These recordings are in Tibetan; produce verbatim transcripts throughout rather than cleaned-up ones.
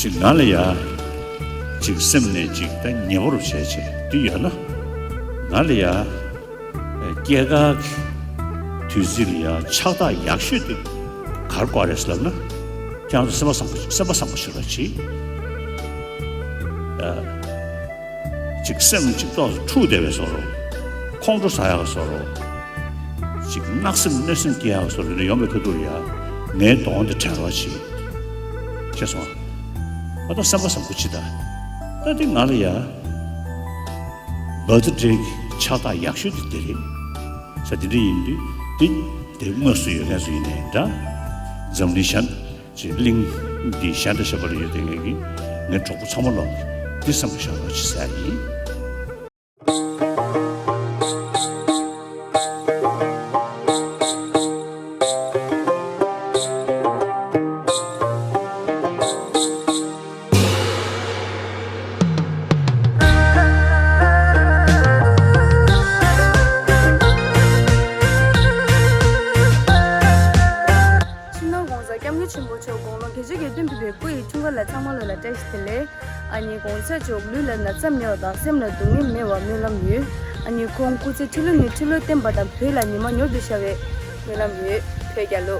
ཅིག་ང་ལ་ཡ། ཅིག་སེམས་ནས་ཅིག་ད་ཉེ་བོར་བྱས་བྱས་འདི་ཡོད་ན། ང་ལ་ཡ། སྐྱེས་སྐར་གྱི་དུས་ཚིགས་ལ་ཡ་ཕྱག་རྟགས་ཡག་ཤོས་དེ་ག་རེ་བཀོད་རེད་ལབ་ན། ཁྱེད་རང་ཚོ་སེམས་པ་བཟང་པོ་སེམས་པ་བཟང་པོ་ཞིག་ལ་བྱེད། ཅིག་སེམས་ཅིག་ཏོག་ཙམ་འཁྲུག་བསྡད་པའི་བཟོ་འདྲ། ཁོང་ཁྲོ་ཟ་ཡག་བཟོ་འདྲ། ཅིག་གནག་སེམས་གནོད་སེམས་སྐྱེ་ཡག་བཟོ་འདྲ་ཡོང་བའི་ཁ་ཐུག་ལ་ཡ། ངའི་གདོང་དེ་དྲན་རོགས་བྱེད། ཤེས་སོང་ཨ། ཨ་ད་སེམས་པ་བཟང་པོ་བྱེད་ད། ད་དེ་ང་ལ་ཡ། བར་ཐི་ཌེ་གི་ཕྱག་རྟགས་ཡག་ཤོས་དེ་དེ་རེད། ས་དེ་འདྲ་ཡིན་དུས་དེ་དེ་དངོས་སུ་ཡོད་མཁན་ཚོ་ཡིན་ནའི་འདྲ། འཛམ་གླིང་གཞན་ཅིག་གླིང་འདི་གཞན་དང་གཞན་པ་ལ་ཡོད་དེ་ངེད་ཀྱི་ངའི་གྲོགས་པོ་ཚང་མ་ལ་འདི་བསམ་བློ་བཞག་རོགས་བྱེད་ཟེར་ཡིན། ཕྱི་ནང་གོང་ས་སྐྱབས་མགོན་ཆེན་པོ་མཆོག་དགུང་ལོ་བརྒྱད་ཅུ་གྱ་བདུན་ཕེབས་པའི་སྐུ་ཡི་འཁྲུངས་སྐར་ལ་ཚང་མ་ལོ་ལ་བཀྲ་ཤིས་བདེ་ལེགས། ཨ་ནི་གོང་ས་མཆོག་ལུས་ལ་ན་ཚ་མེད་པ་དང་སེམས་ལ་སྡུག་བསྔལ་མེད་པ་སྨོན་ལམ་ཡོད། ཨ་ནི་ཁོང་སྐུ་ཚེ་ཁྲི་ལོ་ནས་ཁྲི་ལོ་བརྟན་པ་དང་བོད་ལ་ཉི་མ་མྱུར་དུ་ཤར་བའི་སྨོན་ལམ་ཡོད། བོད་རྒྱལ་ལོ།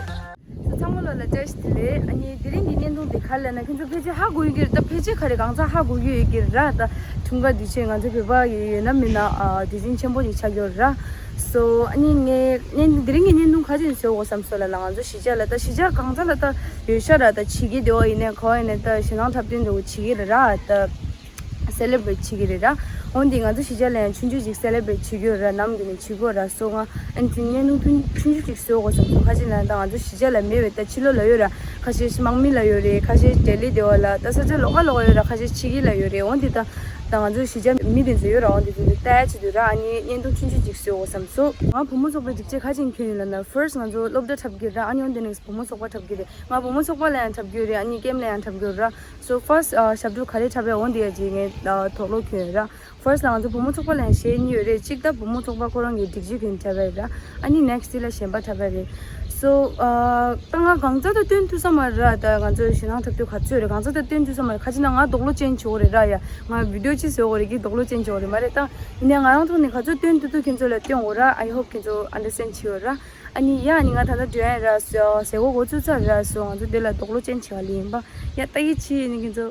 ཚང་མ་ལོ་ལ་བཀྲ་ཤིས་བདེ་ལེགས། ཨ་ནི་དེ་རིང་གི་བརྙན་ཐུང་དེ་ག་རེ་ལབ་ན་ཁྱེད་ཚོ་ཕལ་ཆེར་ཧ་གོ་ཡོད་ཀྱི་རེད། ད་ཕལ་ཆེར་ག་རེ་གང་ཚང་ཧ་གོ་གི་ཡོད་ཀྱི་རེད་ར། ད་འཁྲུངས་སྐར་དུས་ཆེན་ང་ཚོ་བོད་པ་ཡོད་ན་མིན་ན་ཨ་དུས་ཆེན་ཆེན་པོ་ཞིག་ཆགས་ཀྱི་ཡོད་རེད་ར། སོ་ཨ་ནི་ངས་བརྙན་དེ་རིང་གི་བརྙན་ཐུང་ག་ཅིག་བཟོ་དགོས་བསམ་སོང་ལབ་ན། ང་ཚོ་གཞིས་ཆགས་ལ་ད་གཞིས་ཆགས་གང་ས་ལ་ད་ཡོད་ཤག་ར། ད་བྱེད་ཀྱི་འདུག་ཡིན་ནའི་ག་པར་ཡིན་ནའི་ད་ཞེ་སྡང་འཁྲབ་སྟོན་འདྲ་བོ་བྱེད་ཀྱི་རེད་ར། ད་སེ་ལེ་བྷི་རེཊ་བྱེད་ཀྱི་རེད་ར། འོན་ཏེ་ང་ཚོ་གཞིས་ཆགས་ལ་ཡང་ཆུང་ཆུང་ཅིག་སེ་ལེ་བྷི་རེཊ་བྱེད་ཀྱི་ཡོད་ར། ནམ་རྒྱུན་ནས་བྱེད་ཀྱི་ཡོད་ར། སོ་ང་ཨ་ནི་བརྙན་ཐུང་ཆུང་ཆུང་ཅིག་བཟོ་དགོས་བསམ་སོང་། ག་ཅི་ལབ་ན་ད་ང་ཚོ་གཞིས་ཆགས་ལ་མེད་པའི་ད་ཕྱི་ལོགས་ལ་ཡོད་ར། ཁ་ཤས་དམག་མི་ལ་ཡོད་རེད། ཁ་ཤས་ལྡི་ལི་སྡེ་བ་ལ་ད་ས་ཆ་ལོགས་ཀ་ལོགས་ཀ་ཡོད་ར། ཁ་ཤས་ཕྱི་རྒྱལ་ལ་ཡོད་རེད། འོན་ཏེ་ད་ད་ང་ཚོ་གཞིས་ཆགས་མི་དེ་ཚོ་ཡོད་ར། འོན་ཏེ་དེ་ཚོ་ལྟ་ཡ་ཆེད་དུ་ར། ཨ་ནི་བརྙན་ཐུང་ཆུང་ཆུང་ཅིག་བཟོ་དགོས་བསམ་སོང་། ང་བུ་མོ་ཚོགས་པའི་སྒྲིག་ཆས་ག་ཅིག་གྱོན་ཡོད་ལབ་ན། ཕར་སི་ཊི་ང་ཚོ་སློབ་གྲྭ་འཁྲབ་ཀྱི་ར། ཨ་ནི་འོན་ཏེ་ནེག་སི་ཊི་བུ་མོ་ཚོགས་པ་འཁྲབ་ཀྱི་རེད། ང་བུ་མོ་ཚོགས་པ་ལ་ཡང་འཁྲབ་ཀྱི་ཡོད་རེད། ཨ་ནི་ཀེམ་ལ་ཡང་འཁྲབ་ཀྱི་ཡོད་ར། སོ་ཕར་སི་ཊི་ཨ་ཞབས་བྲོ་ག་རེ་འཁྲབ་ཡ་འོ་འདི་ཡ་ཅིག་ངས་ཨ་དོགས་སློང་གྱོན་ཡོད་ར། ཕར་སི་ཊི་ལ་ང་ཚོ་བུ་མོ་ཚོགས་པ་ལ་ཡང་གཞས་གཉིས་ཡོད་རེད། གཅིག་ད་བུ་མོ་ཚོགས་པ་ཁོ་རང་གི་སྒྲིག་གཞི་གྱོན་འཁྲབ་ཡ་ར། ཨ་ནི་ནེག་སི་ཊི་ལ་གཞན་པ་འཁྲབ་ཡ་རེད། སོ་ཨ་ད་ང་གང་ཙམ་ད་སྟོན་ཐུབ་ས་མ་རེད་ར། ད་ང་ཚོ་ཞེ་སྡང་འཁྲབ་སྟོན་ག་ཚོད་རེད། གང་ཙམ་ད་སྟོན་ཐུབ་ས་མ་རེད། ག་ཅི་ན་ང་རྡོག་ལོ་ཅན་བྱེད་དགོས་རེད་ར། ཡ་ང་བི་ཌི་ཡོ་ཅིག་བཟོ་དགོས་རེད་ཀྱི་རྡོག་ལོ་ཅན་བྱེད་དགོས་རེད་མ་རེད། ད་ཡིན་ནའི་ང་རང་ཐོག་ནས་ག་ཚོད་སྟོན་ཐུབ་ཐུབ་ཁྱེད་ཚོ་ལ་སྟོན་དགོས་ར། I hope ཁྱེད་ཚོ་ཨན་ཌར་སི་ཊེན་ཌ་བྱེད་ཡོད་ར། ཨ་ནི་ཡ་ཨ་ནི་ང་ད་ལྟ་འགྲོ་ཡ་ར། ཟས་གོ་གོ་ཚུད་ཚར་ར། སོ་ང་ཚོ་དེ་ལ་རྡོག་ལོ་ཅན་བྱེད་པ་ལ་ཡིན་པ། ཡ་ལྟ་གི་ཆི་ཡིན་ནི་ཁྱེད་ཚོ།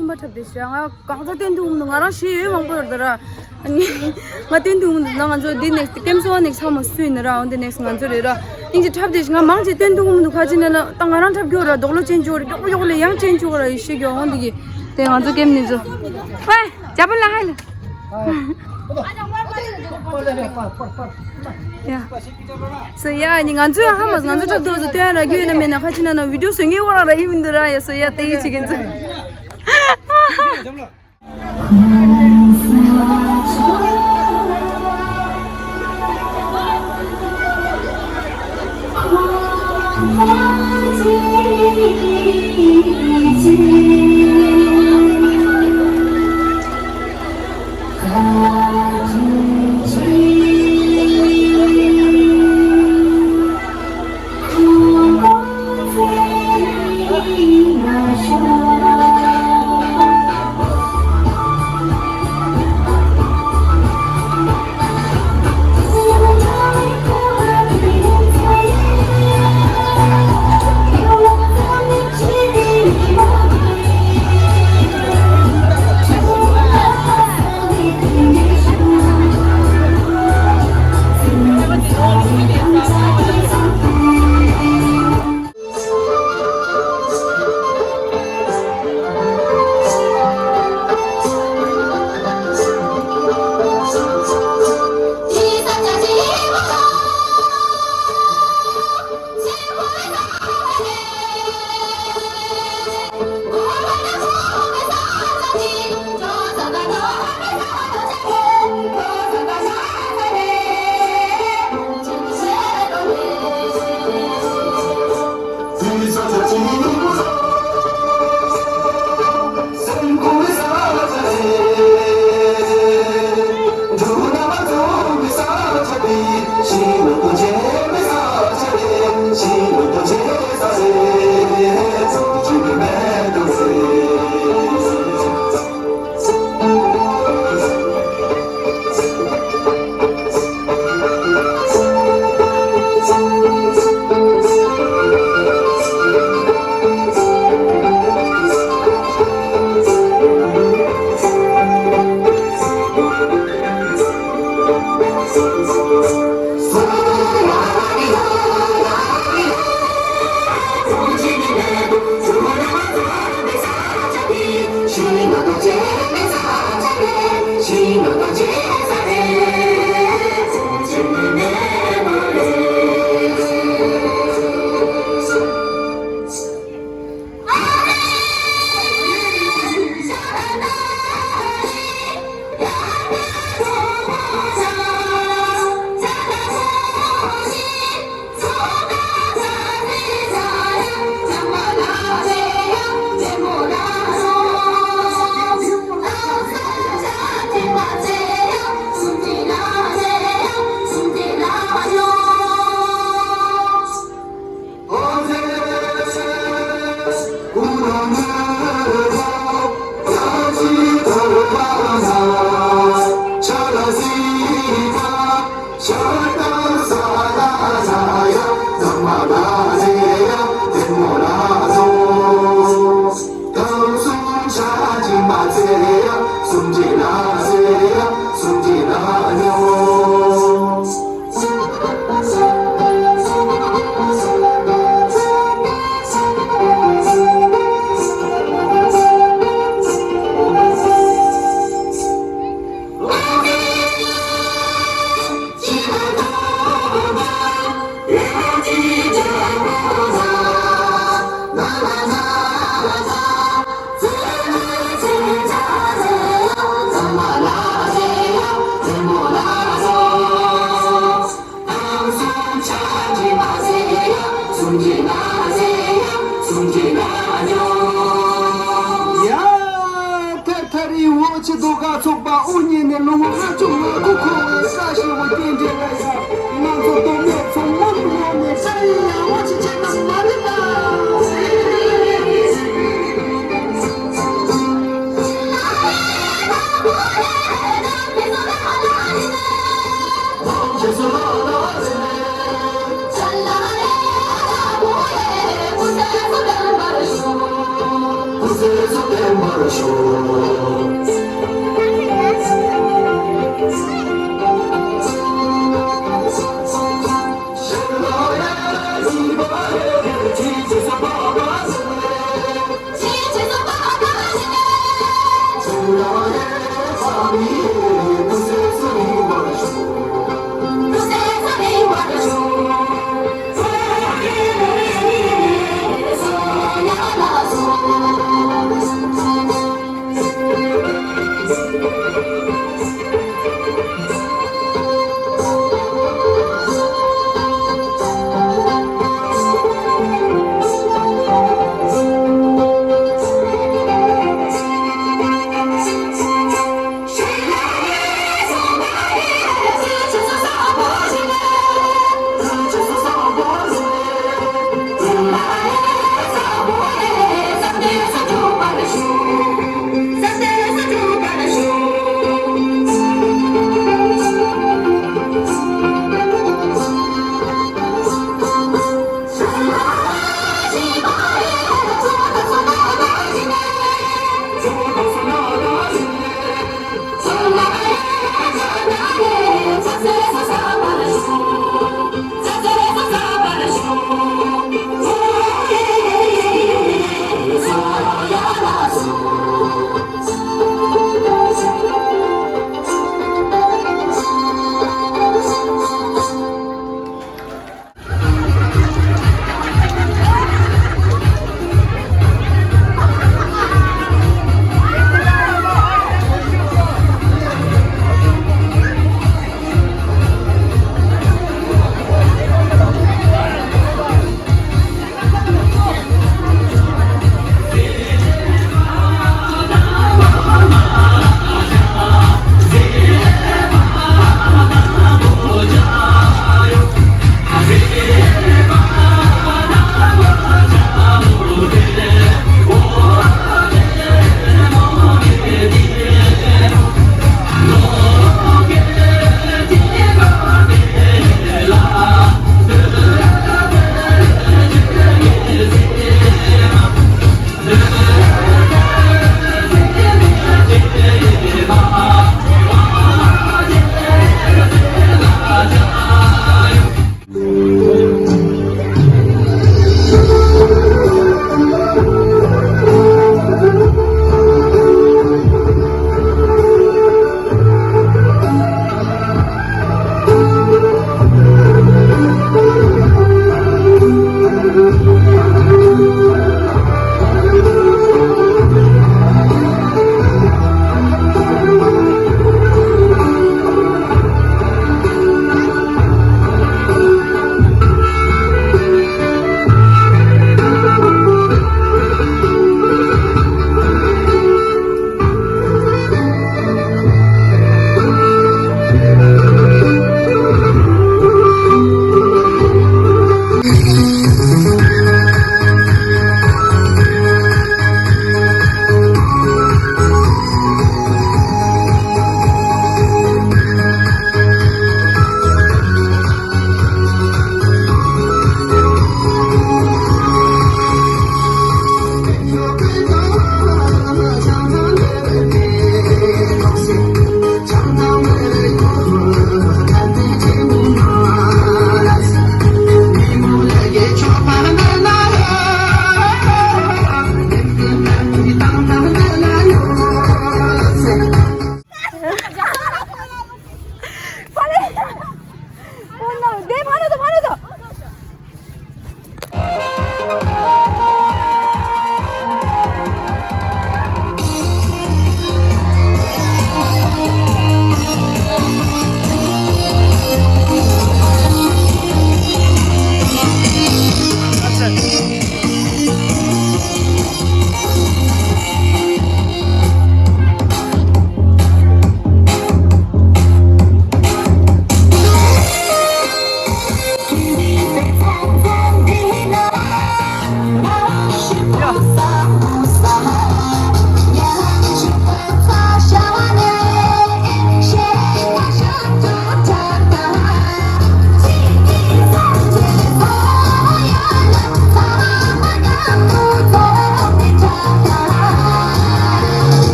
ཁྱིམ་པ་འཁྲབ་བསྡད་ཤག་ང་གང་ཚ་སྟོན་དུ་འོང་འདུག་ང་རང་ཞེ་ཡོད་མང་པོ་ཡོད་རེད་ད་ར། ཨ་ནི་ང་སྟོན་དུ་འོང་འདུག་ན་ང་ཚོ་འདི་ནེག་སི་ཀེམ་སོ་ནེག་སི་ཚང་མ་སུ་ཡིན་ན་ར། འོན་ཏེ་ནེག་སི་ང་ཚོ་རེད་ར། ཨིན་ཅི་འཁྲབ་བསྡད་ཤག་ང་མང་ཆེ་སྟོན་དུ་འོང་འདུག་ཁ་ཅིག་ན་ན་ད་ང་རང་འཁྲབ་རྒྱུ་ར་རྡོག་ལོ་ཅན་ཅོ་རེད། ཡོག་ཡོག་ལེ་ཡང་ཅན་ཅོ་ར་ཡི་ཤེས་རྒྱུ་འོང་འདི་གི་དེ་ང་ཚོ་ཀེམ་ནི་ཚོ། ཝེ། ཇ་པན་ལ་ཧ་ལ། ཡ། སོ་ཡ་ནི་ང་ཚོའི་ཧ་མ་ང་ཚོ་འཁྲབ་ཐོག་ཚོ་སྟོན་ར་རྒྱུ་ཡོད་ན་མེད་ན་ཁ་ཅིག་ན་ན་བི་ཌིའོ་བཟོ་ངེས་བོ་རང་ར་ཡིན་མི་འདུག་ར། ཡ་སོ་ཡ་དེ་ཡི་ཆི་གིན་ཚོ། ཡ། ཐ་ཐ་རི་འོ་ཆི་རྡོ་ཁ་ཚོགས་པ་དབུ་བརྙེས་ནས་ལོ་ངོ་ལྔ་བཅུ་ང་དགུ་འཁོར་བའི་བཀྲ་ཤིས་པའི་རྟེན་འབྲེལ་ལ་ཡ། ང་ཚོ་རྡོ་སྨད་ཚོ་མུ་ལོ་ནས་བཀྲ་ཡི་ཡང་འོ་ཆི་ཆེ་ན་མ་རེད་ད།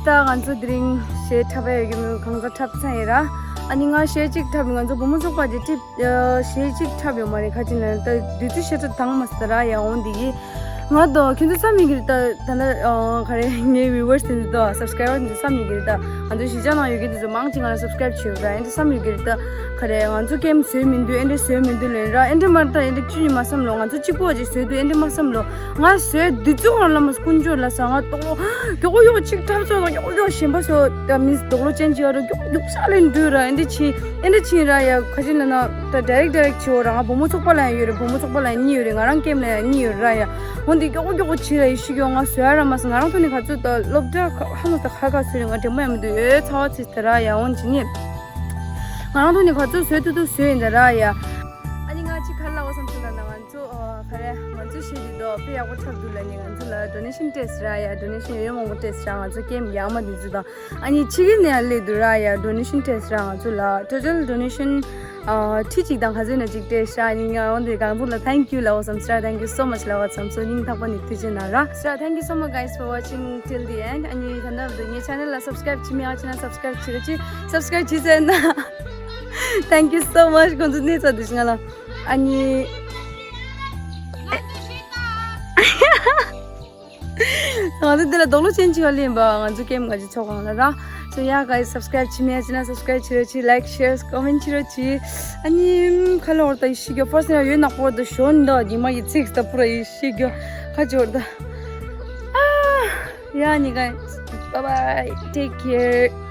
ད་ང་ཚོ་དེ་རིང་གཞས་འཁྲབ་ཡ་ཡོད་ཀྱི་མེད་གང་ཚ་འཁྲབ་ཚར་ཡིན་ར། ཨ་ནི་ང་གཞས་གཅིག་འཁྲབ་ཡིན། ང་ཚོ་བུ་མོ་ཚོགས་པ་དེ་ཊིབ་གཞས་གཅིག་འཁྲབ་ཡོད་མ་རེད། ཁ་ཅིག་ན་ད་དུས་ཚོད་ཤེས་ཚོད་དང་མ་སི་ད་ར་ཡ་འོང་དེ་གི། ང་དོ་ཁྱོད་ཚོ་བསམ་ཡོད་ཀྱི་རེད་ད། ད་ལྟ་ག་རེ་ངའི་ཝི་ཝར་སི་དེ་ཚོ་སབ་སི་ཀ་རའི་བར་དེ་ཚོ་བསམ་ཡོད་ཀྱི་རེད་ད། ང་ཚོ་གཞིས་ཆགས་ནང་ཡོད་ཀྱི་དེ་ཚོ་མང་ཆེ་ང་ལ་སབ་སི་ཀ་རའི་བྱེད་ཡོད་ར། ཨེ་འདྲ་བསམ་ཡོད་ཀྱི་རེད་ད། ག་རེ་ང་ཚོ་ཀེམ་བཟོས་མི་འདུག་ཨེ་འདྲ་བཟོས་མི་འདུག་ལབ་ར། ཨེ་འདྲ་མ་རེད་ད། ཨེ་འདྲ་ཅི་ཡིན་མ་བསམ་ལོ། ང་ཚོ་གཅིག་པོ་ཅིག་བཟོས་འདུག་ཨེ་འདྲ་མ་བསམ་ལོ། ང་བཟོས་དུས་ཚོད་ཁོ་རང་ལ་མ་སྐུ་མཆོད་ལ་ས་ང་ཏོག་ལོ་མགྱོགས་པོ་མགྱོགས་པོ་ཅིག་འཁྲབ་སོང་ན་མགྱོགས་པོ་མགྱོགས་པོ་གཞན་པ་ཚོ་ད་མི་རྡོག་ལོ་ཅན་ཅིག་ཡོད་ར། མགྱོགས་མགྱོགས་ཤག་ལས་འདུག་ར། ཨེ་འདྲ་ཕྱིན་ཨེ་འདྲ་ཕྱིན་ར་ཡ། ཁ་ཅིག་ལ་ན་ད་ཌའི་རེག་ཌའི་རེག་བྱེད་འོ་ར། ང་བུ་མོ་ཚོགས་པ་ལ་ཡང་ཡོད་རེད། བུ་མོ་ཚོགས་པ་ལ་ཡང་གཉིས་ཡོད་རེད། ང་རང་ཀེམ་ལ་ཡང་གཉིས་ཡོད་ར་ཡ། འོན་ཏེ་མགྱོགས་པོ་མགྱོགས་པོ་བྱེད་ར་ཡི་ཤི་གྱོ་ང་བཟོ་ཡ་ར་མ་སོང་། ང་རང་ཐོག་ནས་ག་ཚོད་ད་སློབ་གྲྭ་ཧ་མ་ད་ཁ་ཁ་བཟོས་རེད། ང་དྲན་པ་ཡང་མི་འདུག་ཨེ་ཚ་བ་ཚིག་ད་ར་ཡ། འོན་ཅི་ནི། ང་རང་ཐོག་ནས་ག་ཚོད་བཟོས་ཐུབ་ཐུབ་བཟོས་ཡིན་ད་ར་ཡ། ཨ་ནི་ང་ཅི་ག་ལ་བ་བསམ་ཚུལ་ལ་ན་ང་ཚོ་ཨ་ག་རེ་ང་ཚོ་ཤེས་དུས་དོ་དཔེ་ཡག་པོ་འཁྲབ་འདུག་ལ་ནི་ང་ཚོ་ལ་ཌོ་ནེ་ཤན་སྤྲད་སི་ར་ཡ། ཌོ་ནེ་ཤན་ཡོད་ཡོད་མང་པོ་སྤྲད་སི་ར། ང་ཚོ་ཀེམ་ཡག་མ་འདི་ཚོ་དང་ཨ་ནི་ཕྱི་གི་ནས་ཡང་སླེབས་འདུག་ར་ཡ། ཌོ་ནེ་ཤན་སྤྲད་སི་ར། ང་ཚོ་ལ་ཊོ་ཊལ་ཌོ་ནེ་ཤན་ཨ་ཁྲི་གཅིག་དང་ག་ཚོད་ན་གཅིག་སྤྲད་སི་ར། ཨ་ནི་ང་འོན་ཏེ་གང་ཚོ་ལ་thank you ལ་བ་བསམ་སི་ར། Thank you so much ལ་བ་བསམ་སོ་སྙིང་ཐག་པ་ནས་ཐུགས་རྗེ་གནང་ར། So thank you so much guys for watching till the end. ཨ་ནི་ད་ལྟ་བར་དུ་ངའི་ཆེ་ནལ་ལ་སབ་སི་ཀ་རའིབ་བྱེད་མེད་ཨ་ཆེ་ན་སབ་སི་ཀ་རའིབ་བྱེད་རོགས་གྱིས། སབ་སི་ཀ་རའིབ་བྱེད་ཚར་ན། Thank you so much. ཁོང་ཚོ་གནས་ཚ་དུས་ང་ལ་ཨ་ནི། ང་ཚོ་འདི་ལ་རྡོག་ལོ་ཅན་གཅིག་ག་ལེན་པ་ང་ཚོ་ཀེམ་ང་ཚོ་ཚོགས་ཁང་ལ་ར། So yeah guys, subscribe བྱེད་མེད་ཨ་ཆེ་ན་སབ་སི་ཀ་རའིབ་བྱེད་རོགས་གྱིས། Like, share, comment བྱེད་རོགས་གྱིས། ཨ་ནི་ཁ་ལོ་བར་ད་ཡི་ཤི་གྱོ་ཕར་སི་ཡང་ཡོད་ནག་པོ་བར་ད་ཞོ་འདི་ཉི་མ་ཡི་ཚིག་ད་པུ་ར་ཡི་ཤི་གྱོ་ཁ་ཅོར་ད། ཨ་ཡ་ནི་guys, bye bye, take care.